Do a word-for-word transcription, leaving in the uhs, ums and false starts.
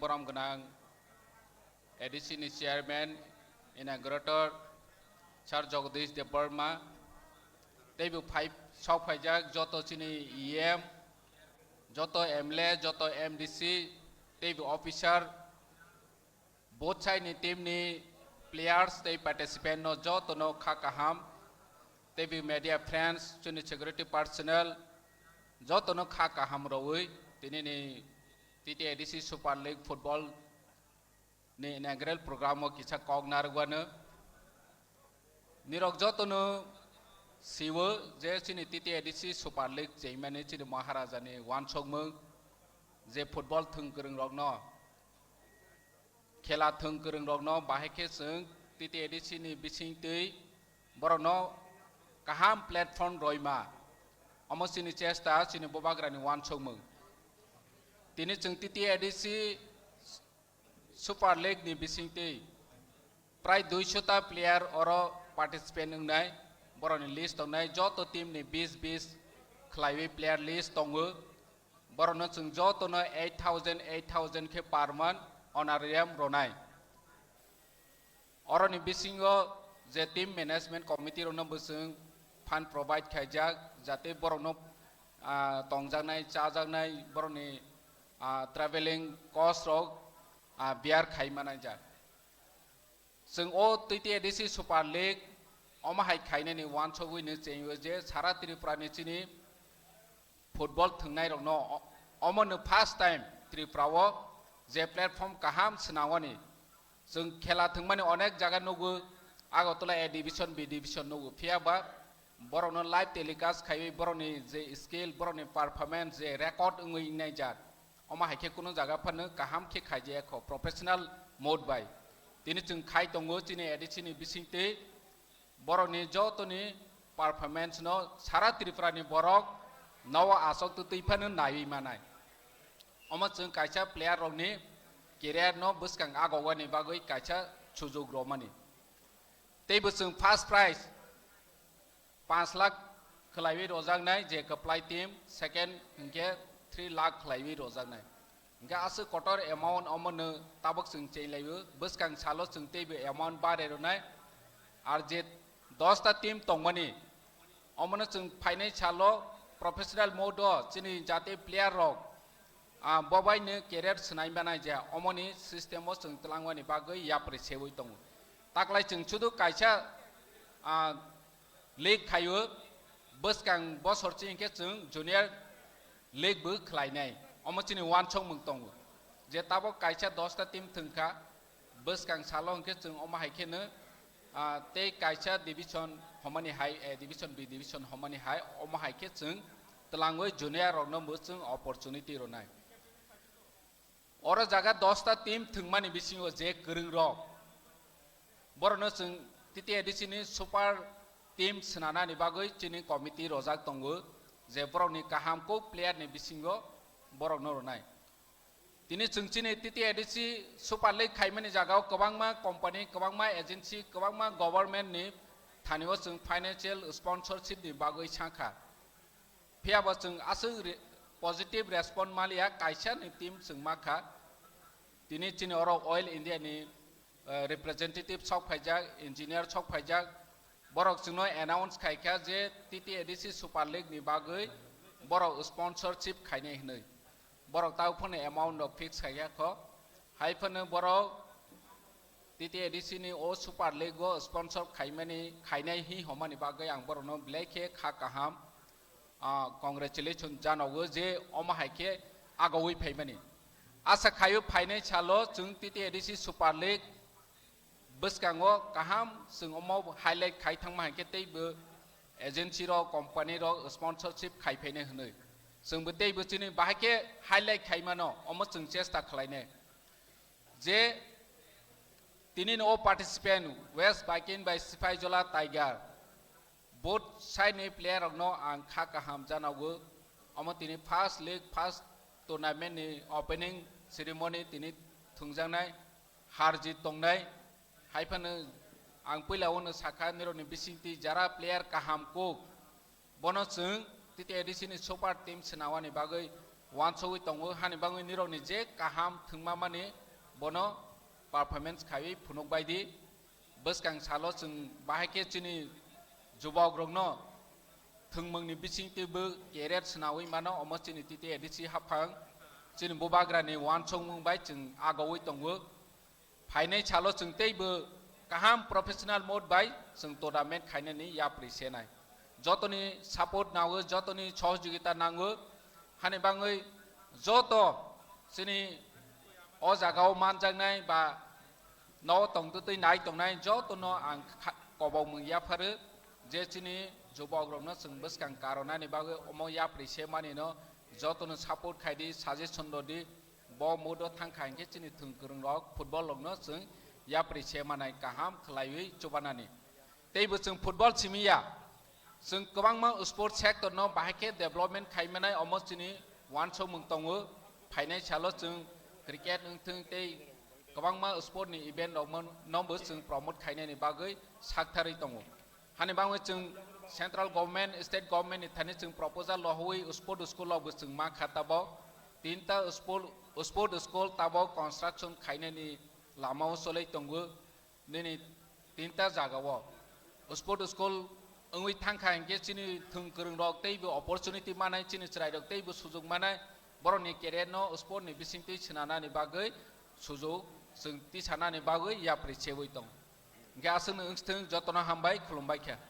Borom gwnang A D C ni chairman, inaugurator, Sir Jagadish Debbarma, teibo phai, sok phaijak joto chini E M, joto M L A, joto M D C, teibo officer, both side ni team ni players tei participant no joto no kha kaham, teibo media friends, chini security personnel, joto no kha kaham rwi tini ni T T A D C Super League football ni inaugural program o kisa kok narwkmano. Nirok jotono siwo je chini T T A D C Super League cheimani chini Maharaja ni wansokmung je football thwng kwrwng rokno, khela thwng kwrwng rokno bahai khe chwng T T A D C ni bisingtwi borokno kaham platform roima. Omo chini chesta, chini bubagrani wansokmung. Tini chwng T T A D C Super League ni bisingtwi prai duiso ta player oro participant wngnai, borokni list tongnai, joto team ni bis bis khlaiwi player list tongo. Borokno chwng jotono eight thousand, eight thousand khe per month honorarium rwnai. Oroni bisingo je team management committee rokno bo chwng fund provide khaijak, jate borokno, ah, tongjaknai, chajaknai, borokni, ah, traveling cost rok, ah, bear khai manai jak. Chwng o T T A D C Super League omo hai khainani wansogwi no chengyo je sara Tripura ni chini football thwngnairokno o-, omono first time Tripura o je platform kaham swnamani. Chwng khela thwngmani onek jaga nugo, Agartala A division, B division nugo, phiya ba borokno live telecast khaiwi borokni je skill, borokni performance je record wngwi wngnaijak, omo hai khe kunu jaga phano kaham khe khaijaya kho professional mode bai. Tini chwng khai tongo chini A D C ni bisingtwi, borokni jotoni performance no sara Tripura ni borok nowo aswk twi phano naiwi manai. Omo chwng kaisa player rokni career no bwskang agogani bagwi kaisa sujuk romani. Tei bo chwng first prize panch lakh khwlaiwi rojaknai je kwplai team, second hinkhe three lakh khwlaiwi rojaknai. Hinkhe aswk kotor amount omono tabuk chwng chenglaiwi, bwskang salo chwng teibo amount bare rwnai. Ar je dosta team tongmani, omono chwng phainai salo professional mode o chini jate player rok, ah, bobaino career swnai manai je omoni system o chwng twlangmani bagwi yapri sewi tongo. Taklai chwng sudu kaisa, ah, league khaio, bwskang bosor chini khe chwng junior league bo khlainai, omo chini wansokmung tongo. Je tabuk kaisa dosta team thwngkha, bwskang salo hwnkhe chwng omo hai kheno, ah, tei kaisa division homani hai, eh, division B, division homani hai, omo hai khe chwng twlangwi junior rokno bo chwng opportunity rwnai. Oro jaga dosta team thwngmani bisingo je kwrwng rok, borokno chwng T T A D C ni super team swnanani bagwi chini committee rojak tongo, je borokni kaham kuk player ni bisingo borokno rwnai. Tini chwng chini T T A D C Super League khaimani jagao kwbangma company, kwbangma agency, kwbangma government ni thani o chwng financial sponsorship ni bagwi sakha. Phiya bo chwng aswk re-, positive response maliya, kaisa ni team chwng ma kha. Tini chini oro Oil India ni, eh, representative sok phaijak, engineer sok phaijak. Borok chwngno announce khai kha je T T A D C Super League ni bagwi borok sponsorship khainai hwnwi. Borok tabuk phano amount rok fix khai kha kho. Hai phano borok T T A D C ni o Super League o sponsor khaimani, khainai hi homani bagwi ang borokno belai khe kha kaham, ah, congratulation janago je omo hai khe agoui phaimani. Asa khaio phainai salo chwng T T A D C Super League bwskango kaham chwng omo highlight khai thangma hai khe teibo agency rok, company rok sponsorship khai phainai hwnwi. Chwngbo teibo chini bahai khe highlight khai mano, omo chwng chesta khlainai. Je tini ni o participant West Bakin bai Sipaijola Tiger, both side ni player rok no ang kha kaham janago. Omo tini first league, first tournament ni opening ceremony tini thwngjaknai, har jit tongnai. Hai phano ang puila o no sakha, nirok ni bisingtwi jara player kaham kuk, bono chwng T T A D C ni super team swnawani bagwi uansugwi tongo, hani bagwi nirokni je kaham thwngma mani bono performance khaiwi phunuk bai di. Bwskang salo chwng bahai khe chini jubokrokno thwngmungni bisingtwibo career swnawi mano, omo chini T T A D C haphang chini bubagrani uansukmung bai chwng agowi tongo. Phainai salo chwng teibo kaham professional mode bai chwng tournament khainani yapri senai. Jotoni support nango, jotoni sohojogita nango, hani bagwi joto chini o jagao manjaknai ba no tongtwtwi nai tongnai jotono ang kha-, kobokmung yapharo je chini jubokrokno chwng bwskang karonani bagwi omo yapri se manino jotono support khaidi, suggestion rwdi. Bo modo thangkha hinkhe chini thwng kwrwngrok football rokno chwng yapri se manai kaham khwlaiwi chubanani. Teibo chwng football simi ya, chwng kwbangma sport sector no bahai khe development khai manai, omo chini uansukmung tongo. Phainai salo chwng cricket wngthwng tei kwbangma sport ni event rok no bo chwng promote khainani bagwi saktharwi tongo. Hani bagwi chwng central government, state government ni thani chwng proposal rohoi sport school rok bo chwng ma kha tabok. Tinta sport, sport school tabok construction khainani lama o cholai tongo. Nini tinta jaga o sport school wngwi thangkha hinkhe chini thwng kwrwng rok teibo opportunity manai, chini chwrai rok teibo sujok manai, borokni career no sport ni bisingtwi swnanani bagwi sujok chwng tisanani bagwi yapri sewi tong. Hinkhe aswkno wngthwng, jotono hambai, khulumbai kha.